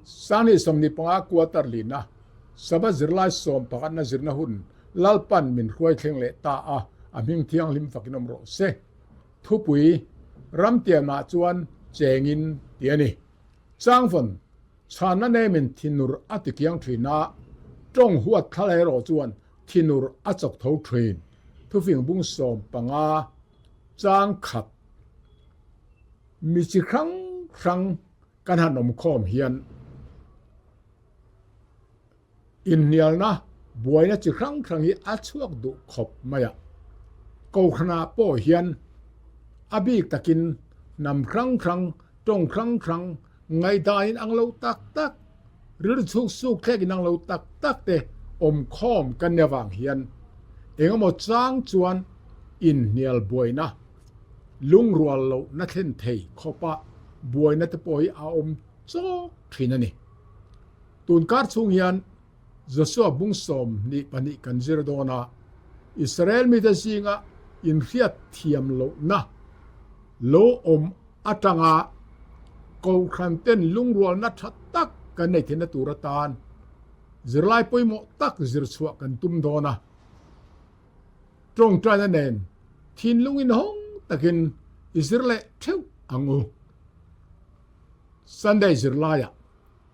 Sanghnih 25 quarter lina Sabbath zirlai sawm pakhatna zirna hun Lalpan min hruai thleng leh ta a, a hming thianghlim fakin awm rawh se. Thupui, Ramtiamah chuan chengin ti a ni. Changvawn, chhanna nemin thinur a tikiang thin a, tawng huat thla erawh chuan thinur a chawk tho thin. Thufing bung 15 chang khat. Mi chi hrang hrang kan han awm khawm hian inhnialna buaina chi hrang hrang hi a chhuak duh khawp mai a. Kohhranah pawh hian a bik takin hnam hrang hrang, tawng hrang hrang, ngaihdan inang lo tak tak, rilru chhuk suk thlek inang lo tak tak te awm khawm kan ni avang hian engemaw chang chuan inhnial buaina, Lungrual lohna thlen thei khawpa buaina te pawh hi a awm chawk thin a ni. Tun kar chhung hian Joshua bung 22 kan zir dawn a, Israel mite zinga inhriat thiam lohna lo awm atanga Kohhran ten lungrualna tha tak kan nei theihna tur atan zirlai pawimawh tak zir chhuah kan tum dawn a. Tawngtaina nen thinlung inhawng takin i zir leh theuh ang u. Sunday zirlaiah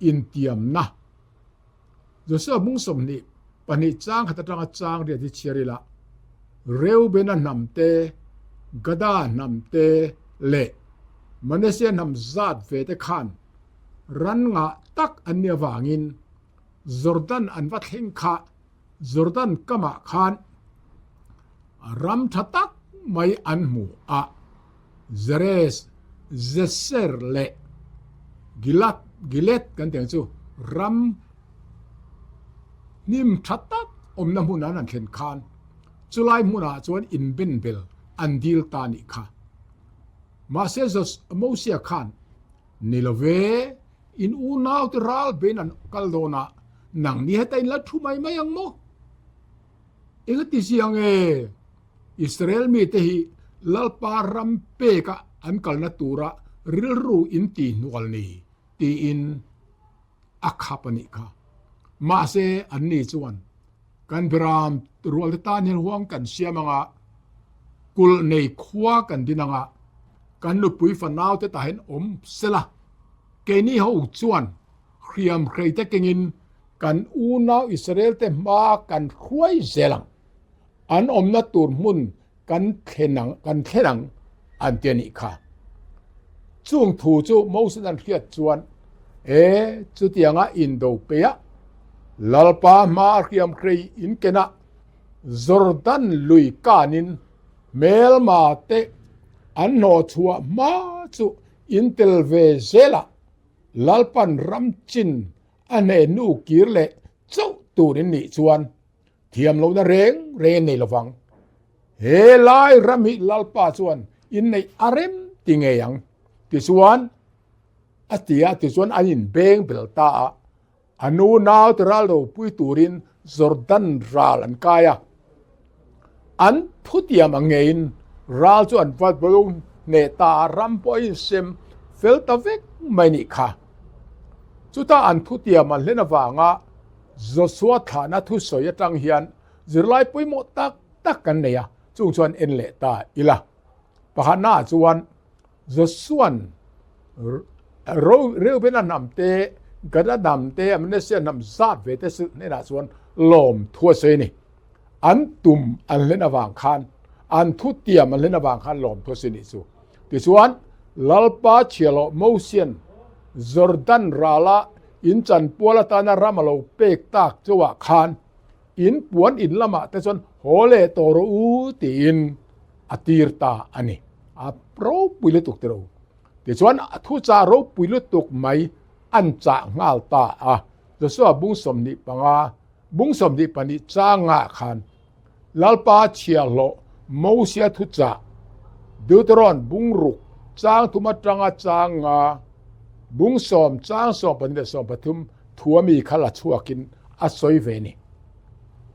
intiamna Joshua bung 22 chang khat atanga chang riat hi chhiar ila, Reubena hnam te, Gada hnam te leh Manasseh hnam zat ve te khan ran ngah tak an nih avangin Jordan an va thleng kha Jordan kamah khan ram tha tak mai an hmu a, Zeres, Zeser leh Gilad, Gilead kan tih ang chu ram hnim tha tak awmna hmunah an han thlen khan chulai hmunah chuan inbenbel an dil ta nih kha. Mahse Mosia khan Ni lo ve, in unaute ral bein an kal dawn a, nang ni heta in la thu mai mai ang maw? Engati ziang e? Israel mite hi Lalpa ram peka an kalna tura rilru in ti hnual ni tiin a khap a nih kha. Mahse, anni chuan kan Biram rualte tan hian huang kan siam anga, kulh nei khua kan din anga, kan nupui fanaute tah hian awm sela, keini ho chuan hriam hreite kengin kan unau Israelte hma kan hruai zel ang, an awmna tur hmun kan thlen ang, kan thlen ang an ti a nih kha. Chung thu chu Moses an hriat chuan, E, chutianga indo peia Lalpa hma hriam hrei in kena Jordan lui kanin hmelma te an hnawh chhuah hma chu in tel ve zelah Lalpan ram chin a hneh hnu kir leh chauh tur in nih chuan Thiam lohna reng reng in nei lovang. He lai ram hi Lalpa chuan in neih a rem ti ngei ang. Tichuan a ti a, tichuan an in beng bel ta a. A nu naute ral ropui turin Jordan ral an kai a. An thutiam ang ngeiin ral chu an va bo hneh ta a, ram pawh a insem fel ta vek mai nih kha. Chutah an thutiam an hlen avanga Joshua thlahna thusawi atang hian zirlai pawimawh tak tak kan nei a, chung chuan en leh ta ila. Pakhatnaah chuan Joshua'n Reubena hnam te, Gada hnam te, Manasseh hnam zat ve te hnenah chuan lawm thu a sawi a ni. An tum an hlen avang khan, an thutiam an hlen avang khan lawm thu a sawi a nih chu. Tichuan, Lalpa chhiahhlawh Mosia'n Jordan rala In chanpual atana ram a lo pek tak chauhah khan in puan in lamah te chuan haw leh tawh rawh u tiin a tir ta a ni. A ropui lutuk tiro. Tichuan a thuchah ropui lutuk mai an chah nghal ta a. Joshua bung 25, bung 22 changah khan Lalpa chhiahhlawh Mosia thuchah, Deuteron bung ruk chang thum atanga chang nga, bung sawm chang 12 leh 13 thua mi kha la chhuakin a sawi ve ni.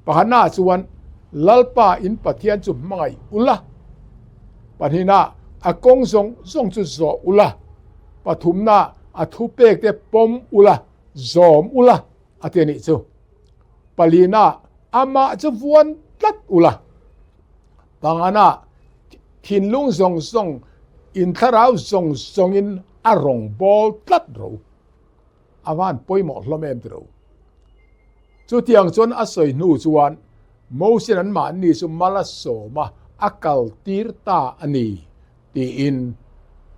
Pakhatnaah chuan Lalpa in Pathian chu hmangaih ula, pahnihnaah a kawng zawng zawng chu zawh ula, pathumnaah a thupekte pawm ula. zawm ula a ti a nih chu. Palina, amah chu vuan tlat ula. Pangana, thinlung zawng zawng, inthlarau zawng zawngin a rawn bawl tlat ro. A van pawimawh hlawm em tiro. Chutiang chuan a sawi hnu chuan Mosian anmahni chu mal a sawm a, a kal tir ta a ni tiin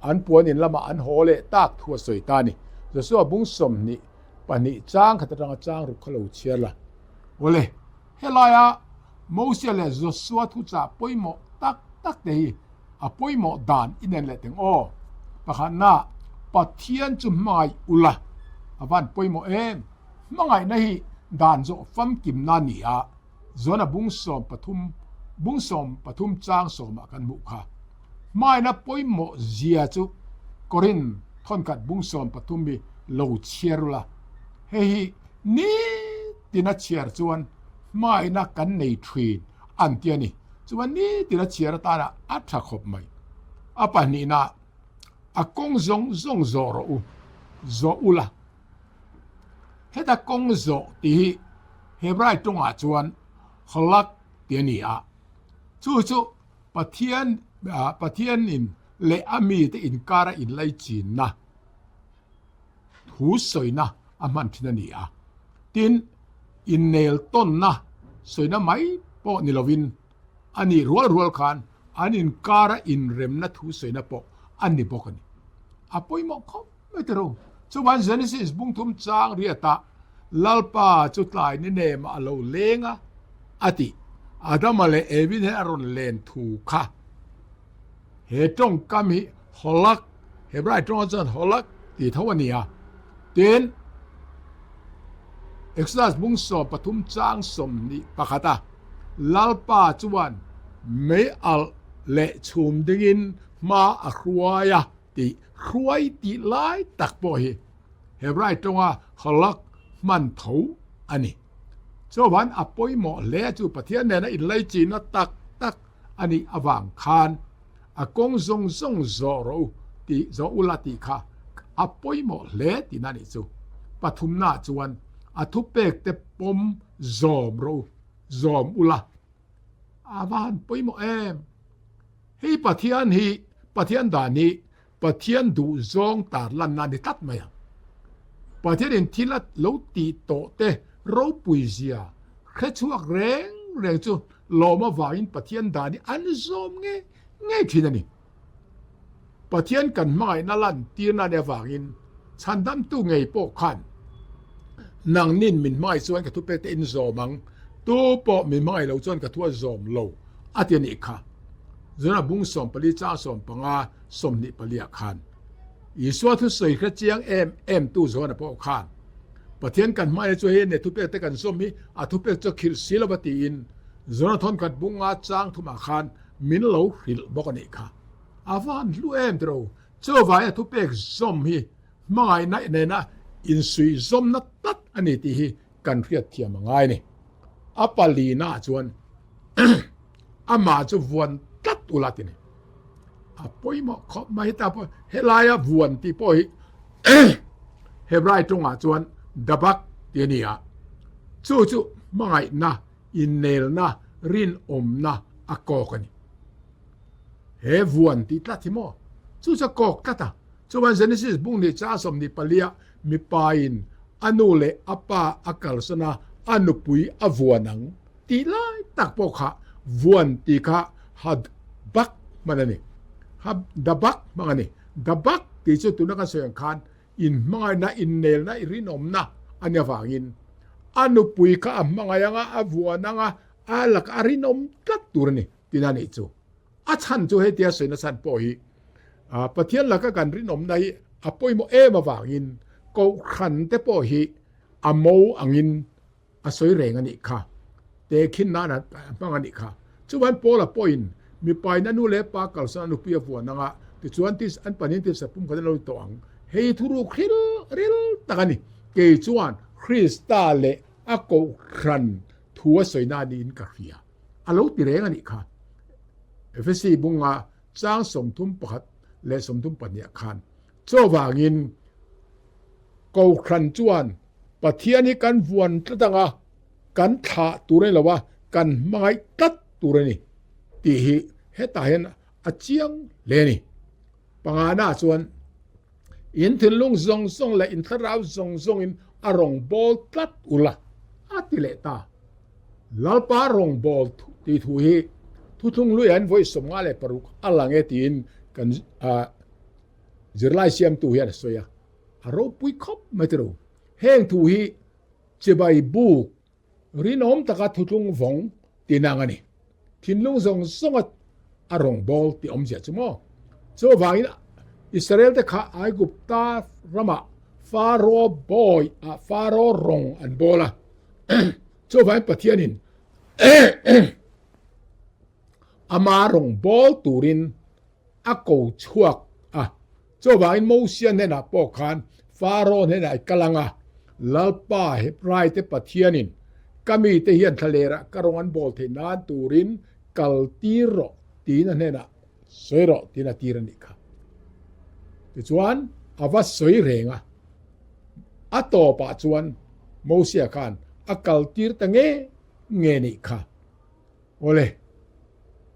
an puan in lamah an haw leh tak thu a sawi ta a ni. Joshua bung 22 chang khat atanga chang ruk kha lo chhiar la. Awle, helaia Mosia leh Joshua thuchah pawimawh tak tak te hi a pawimawh dan i nen leh teng aw. Pakhatna, Pathian chu hmangaih ula a van pawimawh em? Hmangaihna hi dan zawh famkimna a ni a, Jona bung 13 bung 13 chang sawmah kan hmuh kha. Hmangaihna pawimawh zia chu Korin thawnkhat bung 13 hi lo chhiar ula, hei hi nitin a chhiar chuan hmangaihna kan nei thin an ti a ni. Chuan nitin a chhiar atana a tha khawp mai. A pahnihna, a kawng zawng zawng zawh rawh u, zawh ula. Heta kawng zawh tih hi Hebrai tawngah chuan halak tih a ni a, chu chu Pathian Pathianin leh a mite inkara inlaichinna thu sawina a hman thin a ni a. Tin, innel tawnna sawina mai pawh ni lovin a nih rual rual khan an inkara inremna thu sawina pawh a ni bawk a ni. A pawimawh khawp mai tiro. Chuan Genesis bungthum chang riatah Lalpa chu tlai ni nemah a lo leng a, a ti. Adama leh Evin hian a rawn len thu kha. He tawngkam hi Holak, Hebrai tawngah chuan Holak tih tho a ni a. Tin, Exodus bung 13 chang 21 a Lalpa chuan mei alh leh chhum dingin hma a hruai a tih hruai tih lai tak pawh hi Hebrai tawnga Halak hman tho a ni. Chuan a pawimawh hle chu Pathian nena inlaichinna tak tak a nih avang khan a kawng zawng zawng zawh rawh u tih zawh ula tih kha a pawimawh hle tihna a nih chu. Pathumna chuan a thupek te pawm zawm rawh u, zawm ula a va han pawimawh em. Hei Pathian hi, Pathian dan hi Pathian duh zawng tar lanna a ni tlat mai ang. Pathianin thil a lo tih tawh te ropui zia hre chhuak reng reng chu lawm avangin Pathian dan hi an zawm ngei ngei thin a ni. Pathian kan hmangaihna lan tirna nih avangin chhandamtu ngei pawh khan nangnin min hmangaih chuan ka thupek te in zawm ang, tu pawh min hmangaih lo chuan ka thu a zawm lo a ti a nih kha. Zuna bung 14 chang 15 24 ah khan Isua thusawi hre chiang em em tu Johana pawh khan Pathian kan hmangaihna chu hei ne thupek te kan zawm hi a thupek chu a khilh si lo va tiin Johana thawnkhat bunga chang thumah khan min lo hrilh bawk a nih kha. A van hlu em tiro. Chuvai a thupek zawm hi hmangaihna nena insuih zawmna tlat a ni tih hi kan hriat thiam a ngai a ni. A palina chuan amah chu vuan tlat ula ti ni. A pawimawh khawp mai ta pawh helaia vuan tih pawh hi Hebrai tawngah chuan dabak tih a ni a. Chu chu hmangaihna Innelna rinawmna a kawk a ni. He vuan tih tlat hi maw? Chu chu a kawk tlat a. Chuan Genesis bung ni cha 24 ah mipain a nu leh a pa a kalsan a, a nupui a vuan ang tih lai tak pawh kha vuan tih kha hadbak hman a ni. Habdabak hmang a ni. Dabak tih chu tuna kan sawi ang khan Inhmangaihna, innelna, i rinawmna a ni avangin a nupui kha a hmangaih anga, a vuan anga, a lakah a rinawm tlat tur a ni tihna a nih chu. A chhan chu hetia sawina chhan pawh hi Pathian laka kan rinawmna hi a pawimawh em avangin Kohhran te pawh hi a mo angin A sawi reng a nih kha. Tehkhin nan a hmang a nih kha. Chuan Paula pawhin mipain a nu leh pa kalsan a nupui a vuan anga, tichuan tis an panin tisa pum khat an lo ni tawh ang. Hei thuruk hril ril tak a ni. Kei chuan Krista leh a Kohhran thu a sawi na niin ka hria. A lo ti reng a nih kha. Efesi bunga chang 31 leh 32 ah khan. Chuvangin Kohhran chuan. Pathian hi kan vuan tlat ang a, kan thlah tur a ni lo a, kan hmangaih tlat tur a ni tih hi hetah hian a chiang hle a ni. Pangana chuan in thinlung zawng zawng leh in thlarau zawng zawngin a rawngbâwl tlat ula a ti leh ta. Lalpa rawngbâwl tih thu hi thuthlung luiah hian vawi 56 a lang e tiin kan zirlai siamtu hian a sawi a, a ropui khawp mai tiro. Heng thu hi chibai buk Rinawm taka thuthlung vawng tinang a ni. Thinlung zawng zawnga a rawngbâwl tih awmzia chu maw? Chuvangin Israel te kha Aigupta ramah Faro bawi ah Faro rawng an bawl a. Chuvangin Pathianin ama rawngbâwl turin a ko chhuak a. Chuvangin Mosia hnenah pawh khan Faro hnenah i kal ang a, Lalpa Hebraite Pathianin ka mite hian thlalerah ka rawng an bawl theih nan turin kal tir rawh tiin a hnenah sawi rawh tiin a tir a nih kha. Tichuan a va sawi reng a, a tawpah chuan Mosia khan a kal tir ta nge nge nih kha. Awle,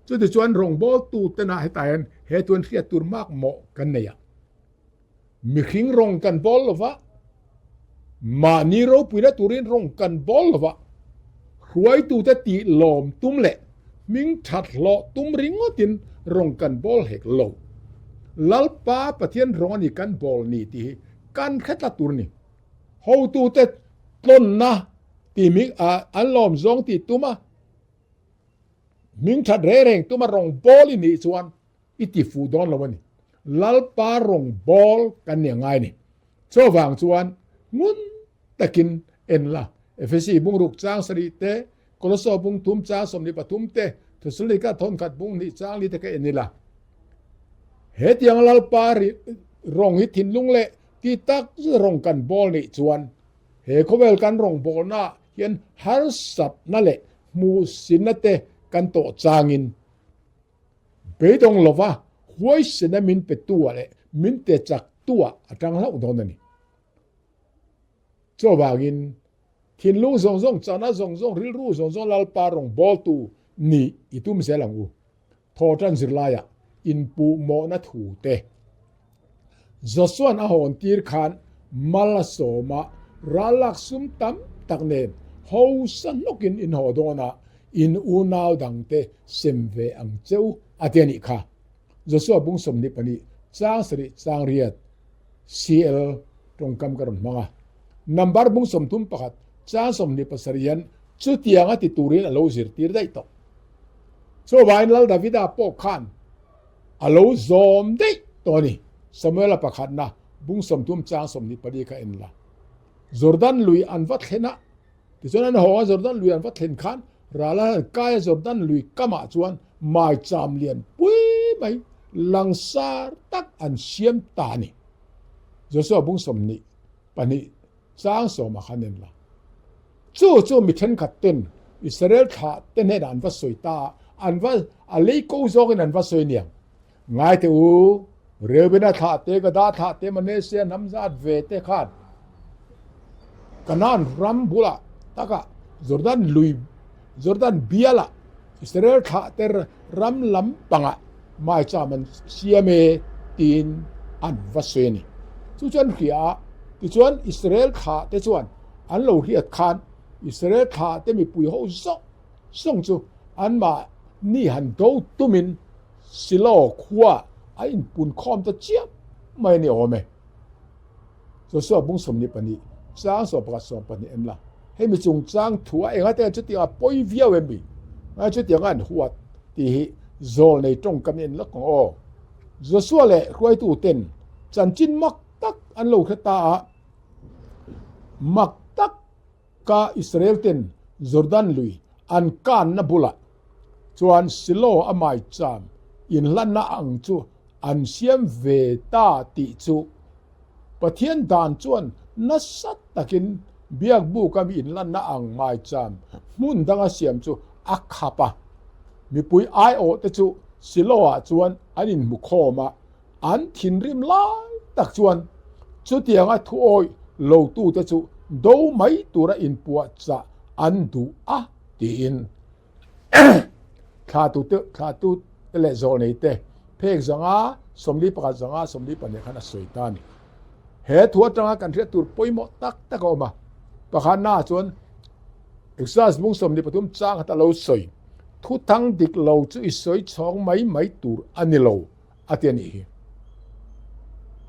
chutichuan rawngbawltu tena hetah hian he tuan hriat tur mak mawh kan nei a. Mihring rawng kan bawl lo va, mahni ropuina turin rawng kan bawl lo va, hruaitute tih lawm tum leh hming that hlawh tum ringawtin rawng kan bawl hek lo. Lalpa Pathian rawng a ni kan bawl ni tih hi kan hre tlat tur a ni. Hotute tlawnna tih hming an lawm zawng tih tum a, hming that reng reng tum a rawng bawl i nih chuan i ti fuh dawn lo a ni. Lalpa rawng bawl kan ni a ngai a ni. Chuvang chuan ngun takin en la, Efesi bungruk chang sarih te, Koloso bung thum chang 23 te, Thesalonika thawnkhat bung hnih chang li te kha en ila. Hetiang Lalpa rawng hi thinlung leh ti tak rawng kan bawl nih chuan he khawvel kan rawng bawlna hian harsatna leh hmuhsinna te kan tawh changin beidawng lova huaisena min petu ah leh min te chaktu ah a tang hlauh dawn a ni. Chuvangin thinlung zawng zawng, chana zawng zawng, rilru zawng zawng Lalpa rawngbawltu nih i tum zel ang u. Thawhtan zirlaiah inpuhmawhna thu te Josua'n a hawn tir khan mal a sawm a, rallak sum tam tak nen hausa hnawkin in haw dawn a, in unau dangte sem ve ang che u a ti a nih kha. Josua bung 22 chang sarih chang riat CL tawngkam ka rawn hmang a. Number bung 31 chang 27 hian chutianga ti turin a lo zirtir daih tawh. Chuvangin Lal Davida pawh khan a lo zawm daih tawh a ni. Samuela pakhatna bung 30 chang 24 kha en la. Jordan lui an va thlen a, tichuan an haw a, Jordan lui an va thlen khan ral an han kai a, Jordan lui kamah chuan maicham lian pui mai langsar tak an siam ta a ni. Joshua bung 22 chang sawmah khan en la. Chu chu mi thenkhat ten Israel thlah te hnenah an va sawi ta a, an va a lei ko zawkin an va sawi niang. Ngai teh u, Reubena thlah te, Gada thlah te, Manasseh hnam zat ve te khan Kanaan ram bulah takah Jordan lui Jordan bialah Israel thlah te ram lam pangah maicham an siam e tiin an va sawi a ni. Chu chuan hria a, tichuan Israel thlah te chuan an lo hriat khan Israel thlah te mipui ho zawng zawng chu anmahni han do tumin Silo khua a inpun khawm ta chiam mai a ni awm e. Joshua bung 22 chang 11 12 en la. Hei mi chungchang thu a enga te chutiang a pawi viau em mi? Ngai chutiang a an huat tih hi zawl nei tawngkam in lawk ang aw. Joshua leh hruaitu ten chanchin mak tak an lo hre ta a, mak tak ka Israel ten Jordan lui an kanna bulah chuan Silo a maicham inhlanna ang chu an siam ve ta tih chu Pathian dan chuan nasa takin biakbuk a mi inlanna ang maicham hmun danga siam chu a khap a. Mipui aiawh te chu Silo-ah chuan an inhmu khawm a, an thinrim lai tak chuan chutianga thuawih lotute chu do mai tura inpuahchah an duh a tiin thlahtute thlahtute leh zawlneite phek 5 41 5 42 khan a sawi ta a ni. He thu atanga kan hriat tur pawimawh tak tak a awm a, pakhatnaah chuan Exodus bung 23 chang khat a lo sawi, Thuthang dik lo chu i sawi chhawng mai mai tur a ni lo a ti a nih hi.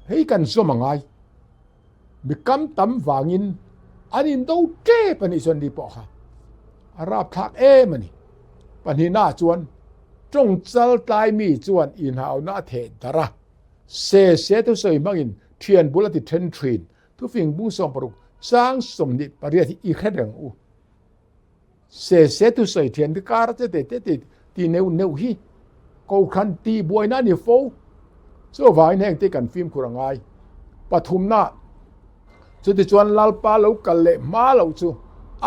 Hei kan zawm a ngai. Mi kam tam vangin an indo tep a nih chuan ni pawh kha a rapthlak em a ni. Pahnihnaah chuan tawng chal tlai mi chuan inhauna a theh darh a, se se thusawi hmangin thian bul a ti then thin. Thufing bung 60 chang 28 hi i hre reng u. Se se tu sawi thian te kar te te te te ti neuh neuh hi Kohhran tih buaina a ni fo. Chuvangin heng te kan fimkhur a ngai. Pathumna, Chutichuan Lalpa lo kal leh hma loh chu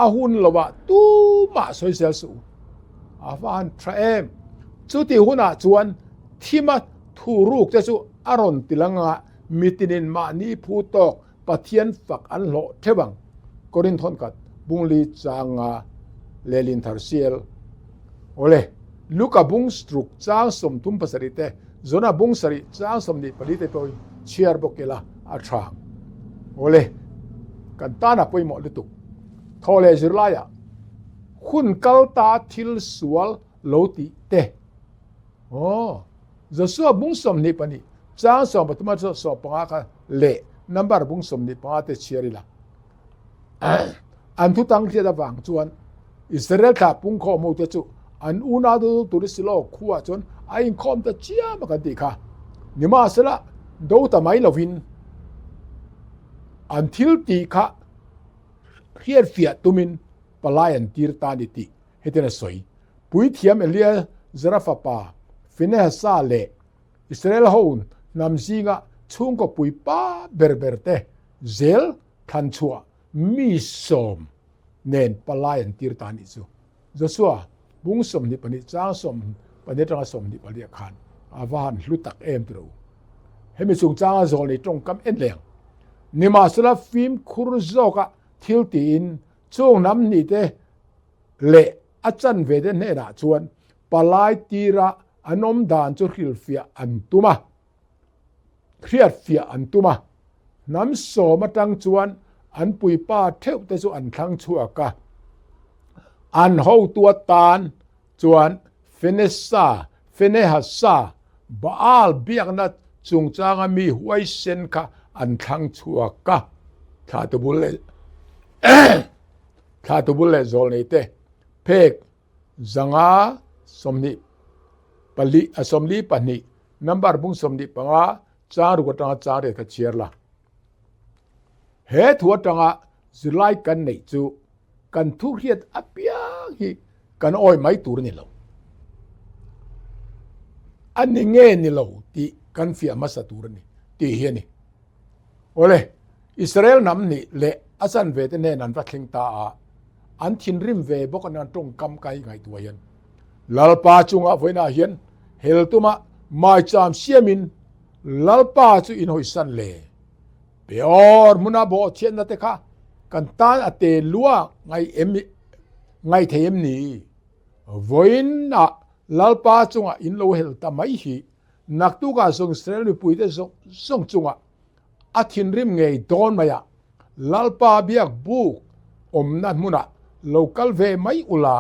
a hun lovah tumah sawisel suh u. A va han tha em! Chuti hunah chuan thima thuruk te chu a rawn ti lang a, mitinin mahni phu tawk Pathian fak an hlawh theuh ang. Korinth hawn khat bungli changa lehlin thar sial. Awle, Luka bung ruk chang 37 te, Jona bung sarih chang 24 te pawhin chhiar bawk ila a tha ang. Awle, kan tana pawimawh lutuk. Thaw leh zirlaiah hun kal ta thil sual lo tih te. Aw, Joshua bung 22, chang 13 atanga 15 kha leh number bung 25 te chhiar ila. An thutang hriat avang chuan Israel thlah pungkhawm ho te chu an unau do tur Silo khuaah chuan a inkhawm ta chiam a kan tih kha. Nimahsela, do ta mai lovin an thil tih kha hriatfiah tumin palai an tir ta a ni tih hetian a sawi. Puithiam Eleazara fapa Finehasa leh Israel ho hnam zinga chhungkaw puipa ber ber te zel thlanchhuah mi sawm nen palai an tir ta a nih chu. Joshua bung 22 chang 14 atanga 24 ah khan a va han hlu tak em tiro. Hemi chungchanga zawlnei tawngkam en leng. Nimahsela fimkhur zawka thil tiin chung hnam hnih te leh a chanve te hnenah chuan palai tira an awm dan chu hrilhfiah an tum a, hriatfiah an tum a. Hnam sawm atang chuan an puipa theuh te chu an thlang chhuak a. An hotu atan chuan Fenesa, Fenehasa, Baal biakna chungchanga mi huaisen kha an thlang chhuak a. Thla tubul leh Thla tubul leh zawlnei te phek 500 24 a 42 number bung 25 chang ruk atanga chang riat kha chhiar la. He thu atanga zirlai kan neih chu kan thu hriat apiang hi kan awi mai tur a ni lo. A ni nge ni lo tih kan fiah hmasa tur a ni tih hi a ni. Awle, Israel hnam nih leh a chanve te hnen an va thleng ta a, an thinrim ve bawk a nia tawngkam ka hi ngaihtuah hian. Lalpa chungah vawiinah hian hel tuma maicham siamin Lalpa chu in hawisan le. Peor hmuna bawhchhiatna te kha kan tan a te lua ngai em ngai thei em ni? Vawiinah Lalpa chungah in lo hel ta mai hi Naktukah zawng Israel mipuite zawng zawng chungah a thinrim ngei dawn mai a, Lalpa biak buk awmna hmunah lo kal ve mai ula,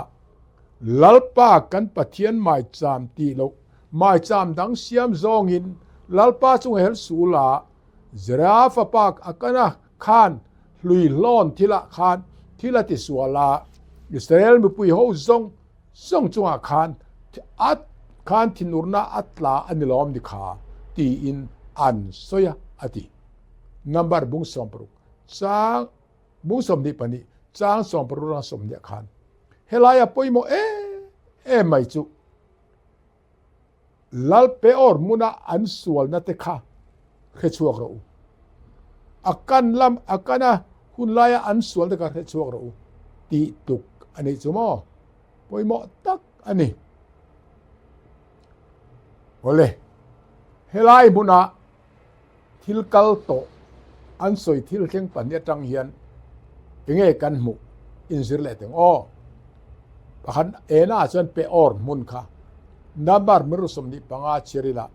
Lalpa kan Pathian maicham tih loh maicham dang siam zawngin Lalpa chunga hel suh ula, Zera fapa Akana khan hlui hlawn thilah khan thil a tisual a, Israel mipui ho zawng Zawng chungah khan a khan thinurna a tla a ni lawm ni kha tiin an sawi a, a ti. Number bung 60 chang bung 22 chang 60 rang 20 khan helaia pawimawh em em mai chu Lal Peor hmuna an sualna te kha hre chhuak rawh u. A kan lam a kana hun laia an sual te kha hre chhuak rawh u tih tluk a nih chu maw? Pawimawh tak a ni. Awle, helai hmuna thil kal tawh an sawi thil thleng pahnih atang hian. Enge kan hmuh inzir leh teng aw. Pakhat ena ah chuan Peor hmun kha number miru 25 chhiar ila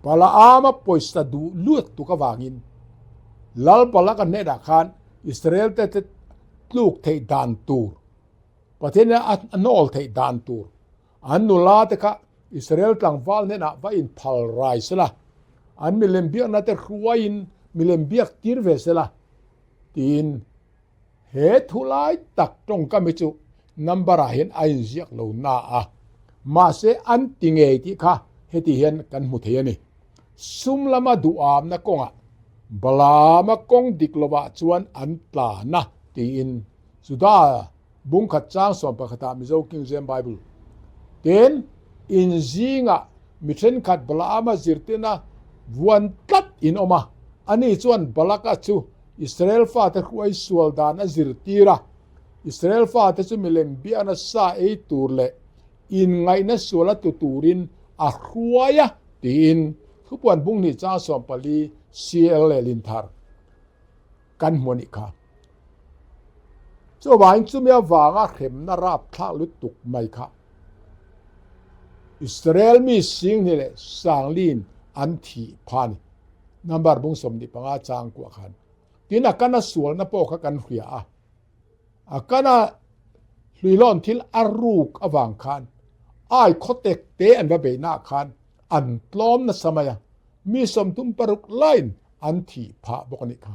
Balaama pawisa duh lut tuk avangin Lal Balaka hnenah khan Israel te te tluk theih dan tur Pathian a hnawl theih dan tur an nula te kha Israel tlangval hnenah va inphal rai sela, an milem biakna te hruaiin milem biak tir ve sela tiin he thu lai tak tawngkam hi chu number ah hian a inziak lo na a, mahse an ti ngei tih kha heti hian kan hmu thei a ni. Sum lama duhamna kawngah Balaama kawng dik lovah chuan an tla na tiin Juda Bungkhat chang 11 ah Mizo King James Bible ten in zingah mi thenkhat Balaama zirtirna vuan tlat in awm a, ani chuan Balaka chu Israel fate hruai sual dan a zirtir a, Israel fate chu milem biakna sa ei tur leh inngaihna sual a tu turin a hruai a tiin Thupuan Bunghnih chang 14 CL leh Linthar kan hmu a nih kha. Chuvangin chumi avanga hremna rapthlak lutuk mai kha Israel mi Singhni leh Sanglin an thih pha a ni. Number bung 25 chang kuah khan. Tin a kana sualna pawh kha kan hria a. A kana hluihlawn thil a ruk avang khan ai khawtek te an va beihnaah khan an tlawm nasa mai a. Mi 36 laiin an thih phah bawk a nih kha.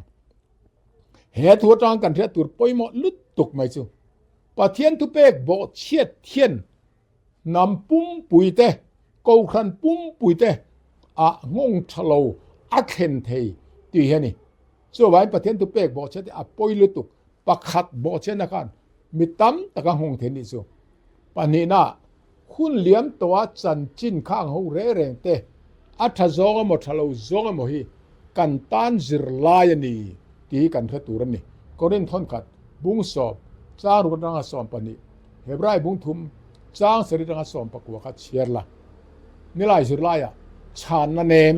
He thu atang kan hriat tur pawimawh lutuk mai chu Pathian thupek bawhchhiat hian hnam pumpui te, kohhran pumpui te ah nghawng tha lo a thlen thei tih hi a ni. Chuvangin Pathian thupek bawhchhiat hi a pawi lutuk. Pakhat bawhchhiatna khan mi tam tak a nghawng thei a nih chu. Pahnihna, Hun liam tawha chanchin kha ang ho reng reng te, a tha zawng emaw tha lo zawng emaw hi kan tan zirlai a ni tih hi kan hre tur a ni. Korinth thawnkhat, bung sawm, chang ruk atanga 12, Hebrai bung thum, chang sarih atanga 19 kha chhiar la. Nilai zirlaiah chhanna nem,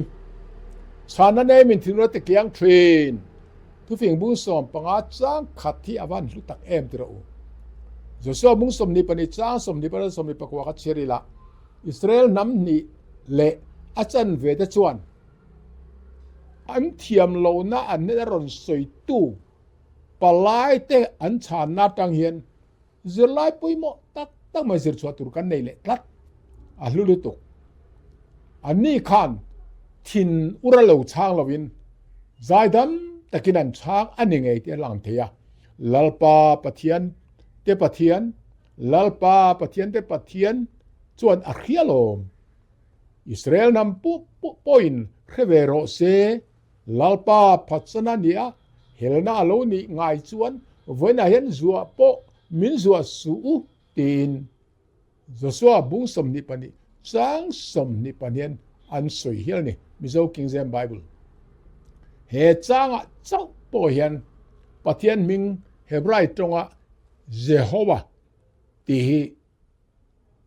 chhanna nemin thinura ti kiang thin. Thufing bung 15 chang khat hi a van hlu tak em ti rawh u. Joshua bung 22 chang 24 29 kha chhiar ila Israel hnam hnih leh a chanve te chuan an thiam lohna an hnena rawn sawitu palai te an chhanna atang hian Zirlai pawimawh tak tak mai zir chhuah tur kan nei leh tlat. A hlu lutuk. Anni khan thin ura lo chhang lovin zaidam takin an chhang a ni ngei tih a lang thei a. Lalpa Pathian te Pathian, Lalpa Pathian te Pathian chuan a hria lawm. Israel hnam pawhin hre ve rawh se. Lalpa phatsan a nia, helna a lo nih ngai chuan vawiinah hian zuah pawh min zuah suh u tiin Joshua bung 22 chang 22 hian an sawi hial a ni, Mizo King James Bible. He changah chauh pawh hian Pathian hming Hebrai tawnga Jehovah tih hi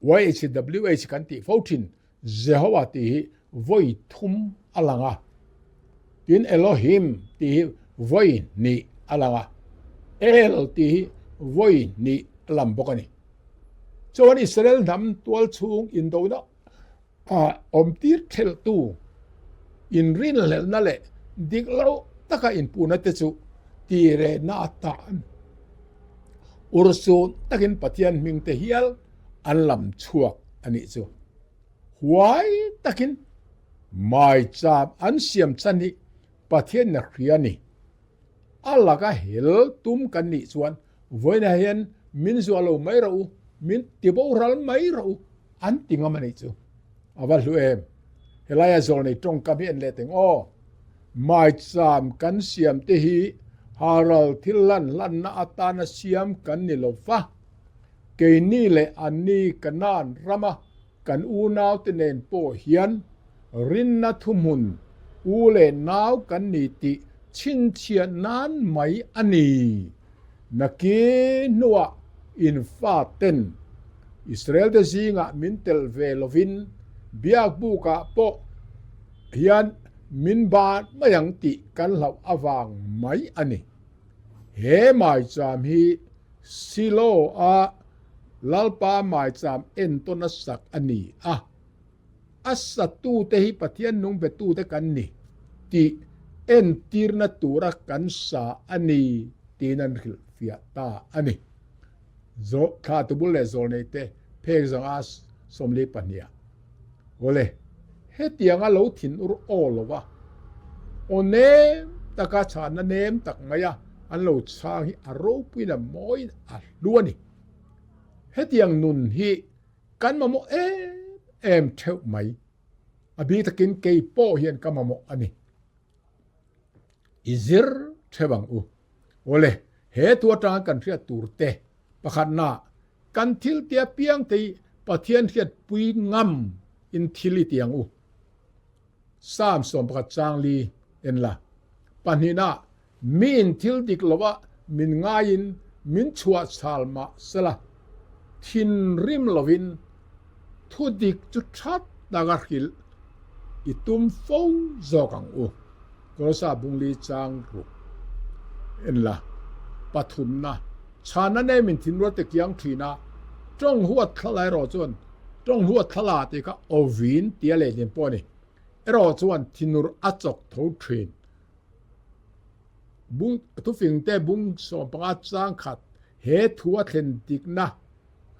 YHWH kan tih fo thin Jehovah tih hi vawi thum a lang a, tin Elohim tih hi vawi hnih a lang a, El tih hi vawi hnih a lam bawk a ni. Chuan Israel hnam tual chhung indona ah awmtir thelhtu inrinhlelhna leh dik lo taka inpuhna te chu tirehna atan urhsun takin Pathian hming te hial an lam chhuak a nih chu. Huai takin maicham an siam chan hi Pathian na hria a ni. A laka hel tum kan nih chuan vawiinah hian min zuah lo mai rawh u, min ti boral mai rawh u an ti ngam a nih chu. A va hlu em! Helaia zawlnei tawngkam hi en leh teng aw. Maicham kan siam te hi haral thil lan hlanna atana siam kan ni lo va, keini leh anni Kanaan rama Kan unaute nen pawh hian rinna thuhmun u leh nau kan ni tih chhinchhiah nan mai a ni. Nakin hnuah in faten Israelte zingah min telh ve lovin biakbukah pawh hian min ban mai ang tih kan hlauh avang mai a ni. He maicham hi Silo-a Lalpa maicham entawna sak a ni a. A satute hi Pathian nung betute kan ni tih entirna tura kan sa a ni tiin an hrilhfiah ta a ni. Zawh thla tubul leh zawlneite phek zanga 42 ah. Awle, hetianga lo thinur aw lo va, aw nem taka chhanna nem tak maia an lo chhang hi a ropuiin a mawiin a hlu a ni. Hetiang nun hi kan mamawh em em theuh mai. A bik takin kei pawh hian ka mamawh a ni. I zir theuh ang u. Awle, he thu atanga kan hriat tur te pakhatna kan thil tia piang te hi Pathian hriatpui ngam in thil i ti ang u. Psalm 11 chang li en la. Pahnihna, miin thil dik lova min ngaiin min chhuah chhal mah sela, thinrim lovin thu dik chu tha taka hrilh i tum fo zawk ang u. Kolosa bungli chang ruk en la. Pathumna, chhana nei min thinrual te kiang thin a, tawng huat thla erawh chuan tawng huat thla la tih kha awin tia lehling pawh a ni. Erawh chuan thinur a chawk tho thin. Bung thufingte bung 15 chang khat he thu a thlen dikna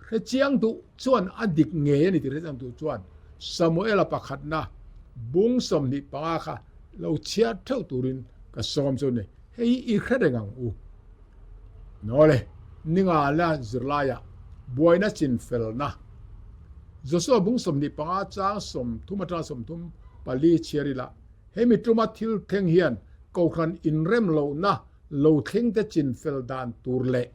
hre chiang duh chuan a dik ngei a ni tih hre chiang duh chuan Samuela pakhatna bung 25 kha lo chhiar theuh turin ka sawm chu a ni. Hei hi i hre reng ang u. Nawle, ningala zirlaiah buaina chinfelna Joshua bung 25 chang 30 atanga 34 chhiar ila hemi tuma thil thleng hian Kohhran inrem lohna lo thleng te chinfel dan tur leh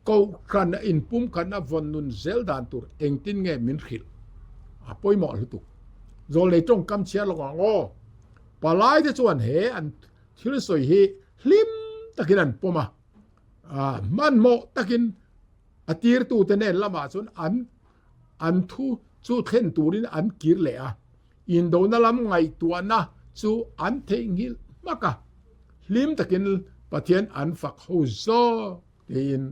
Kohhran a inpumkhatna vawn nun zel dan tur engtin nge min hrilh? A pawimawh lutuk. Zawlnei tawngkam chhiar lawk ang aw. Palai te chuan he an thil sawi hi hlim takin an pawm a, hmanhmawh takin a tirtute nen lamah chuan an an thu chu thlen turin an kir leh a, indona lam ngaihtuahna chu an theihnghilh hmak a, hlim takin Pathian an fak ho zawk tiin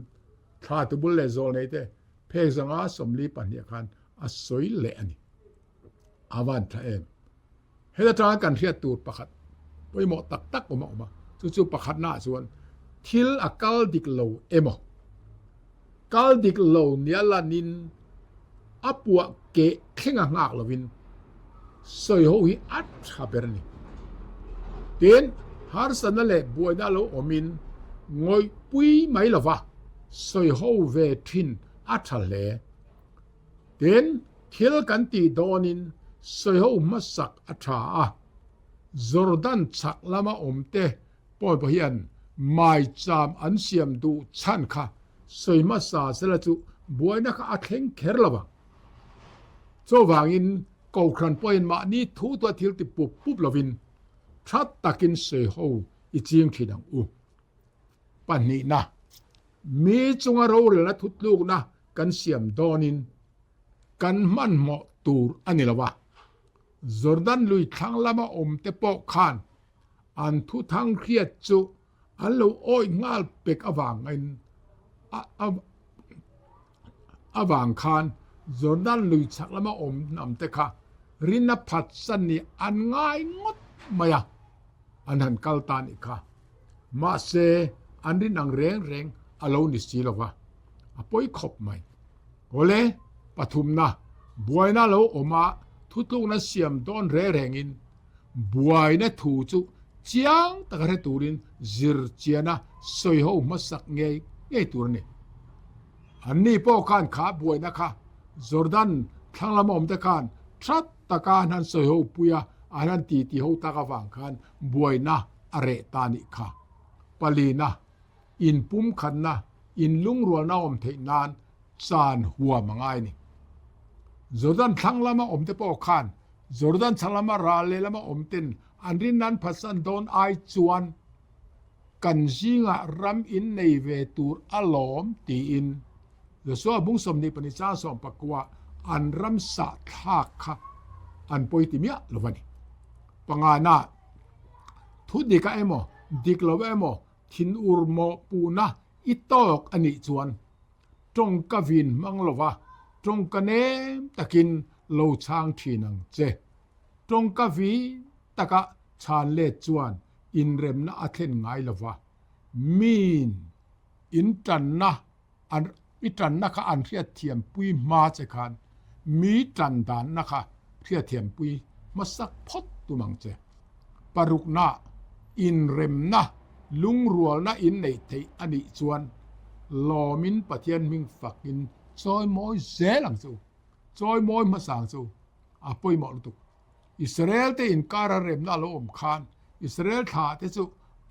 thla tubul leh zawlnei te phek zanga 42 khan a sawi leh a ni. A van tha em? Heta tanga kan hriat tur pakhat pawimawh tak tak awm a awm a, chu chu pakhatnaah chuan thil a kal dik lo emaw, kal dik lo nia lanin a puah keh thleng a nghak lovin sawi ho hi a tha ber a ni. Tin, harsatna leh buaina lo awmin ngawihpui mai lova sawi ho ve thin a tha hle. Tin, thil kan tih dawnin sawiho hmasak a tha a, Jordan chhak lama awmte pawh hian maicham an siam duh chhan kha sawi hmasa sela chu buaina kha a thleng kher lo vang. Chuvangin Kohhran pawhin mahni thu tua thil ti pup pup lovin tha takin sawiho i ching thin ang u. Pahnihna, mi chunga rorelna thutlukna kan siam dawnin kan hmanhmawh tur a ni lo a. Jordan lui thlang lama awmte pawh khan an thuthang hriat chu an lo awih nghal pek avangin avang khan Jordan lui chhak lama awm hnamte kha rinna phatsan nih an ngai ngawt mai a, an han kal ta nih kha. Mahse, an rin ang reng reng a lo ni si lo va, a pawi khawp mai. Awle, pathumna, buaina lo awm a, thutlukna siam dawn reng rengin buaina thu chu chiang taka hre turin zir chiana sawiho hmasak ngei ngei tur a ni. Anni pawh khan kha buaina kha Jordan thlang lama awmte khan tha taka an han sawiho pui a, an han titi ho tak avang khan buaina a reh ta nih kha. Palina, inpumkhatna, inlungrualna awm theih nan chan huam a ngai a ni. Jordan thlang lama awmte pawh khan Jordan chhak lama ral leh lama awmten an rin nan phatsan dawn ai chuan kan zingah ram in nei ve tur alawm tiin Joshua bung 22 chang 19 an ram sah thlak kha an pawi ti miah lo a ni. Pangana, thu dika emaw dik lo emaw. Thinur mawhpuhna i tawk a nih chuan tawngka vin hmang lova tawngka nem takin lo chhang thin ang che. Tawngka vin taka chhan let chuan inremna a thlen ngai lova, miin in tanna an i tanna kha an hriatthiampui hma che khan mi tan danna kha hriatthiampui hmasak phawt tum ang che. Parukna, inremna, lungrualna in neih theih a nih chuan lawmin Pathian hming fakin chawimawi zel ang che u. Chawimawi hmasa ang che u. A pawimawh lutuk. Israel te inkara remna a lo awm khan Israel thla te chu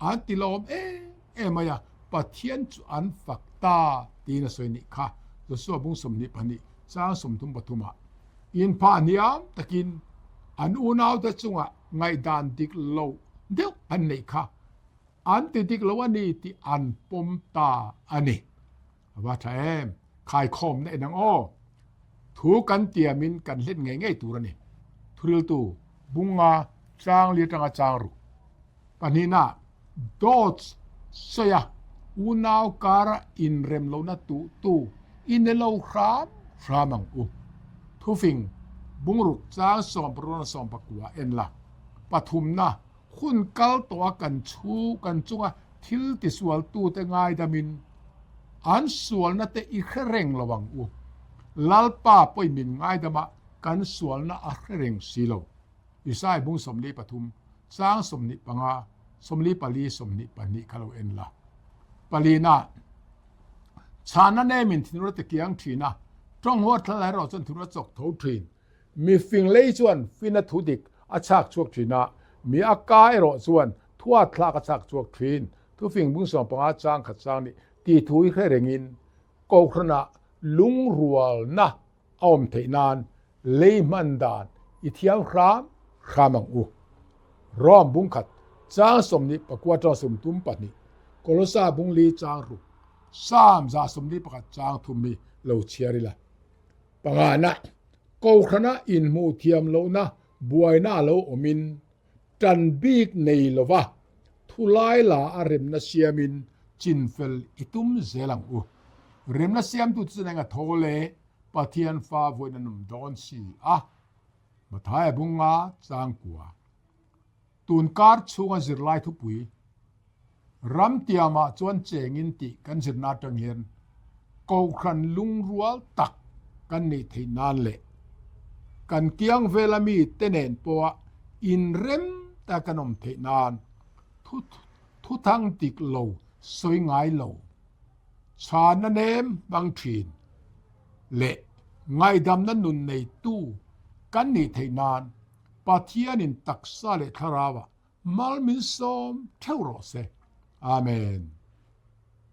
an ti lawm em em mai a, Pathian chu an fak ta tiin a sawi nih kha. Joshua bung 22 chang 33 ah inphah hniam takin an unaute chungah ngaihdan dik lo deuh an neih kha an ti dik lo a ni tih an pawm ta a ni. A va tha em? Khaikhawmna en ang aw. Thu kan tiamin kan hlet ngei ngei tur a ni. Thuriltu, Bunga chang li atanga chang ruk. Pahnihna, Dawt sawi a, unau kara inrem lohna tuhtu i ni lo hram hram ang u. Thufing, Bungruk chang sawmparuana sawmpakua en la. Pathumna, Hun kal tawh a kan chhu kan chunga thil tisualtute ngaidamin an sualna te i hre reng lo ang u. Lalpa pawhin min ngaidama kan sualna a hre reng si lo. Isai bung 43, chang 25, 44, 22 kha lo en la. Palina, Chhana nemin thinur a ti kiang thin a, tawng huat thlalai erawh chuan thinur a chawk tho thin. Mi fing lei chuan fina thu dik a chhak chhuak thin a, mi a ka erawh chuan thuat thlak a chhak chhuak thin. Thufing bung 15 chang khat sang nih tih thu hi hre rengin Kohhranah lungrualna a awm theih nan lei hman dan i thiam hram hram ang u. Rom bung khat chang 29 tang 32, Kolosa bung li chang ruk, Psalm 141 chang thum hi lo chhiar ila. Pangana, Kohhrana inhmuh thiam lohna buaina a lo awmin tan bik nei lova thulai la a remna siamin chinfel i tum zel ang u. Remna siamtu chu eng a tho le? Pathian fa vawiin an awm dawn si a. Mathaia bunga changkua. Tun kar chhunga zirlai thupui Ramtiamah chuan chengin tih kan zirna atang hian Kohhran lungrual tak kan neih theih nan leh kan kiang vela mi te nen pawha inrem ta kan awm theih nan thuthang dik lo sawi ngai lo chhana nem hmang thin leh ngaihdamna nun neitu kan nih theih nan Pathianin taksa leh thlarauah mal min sawm theuh rawh se. Amen.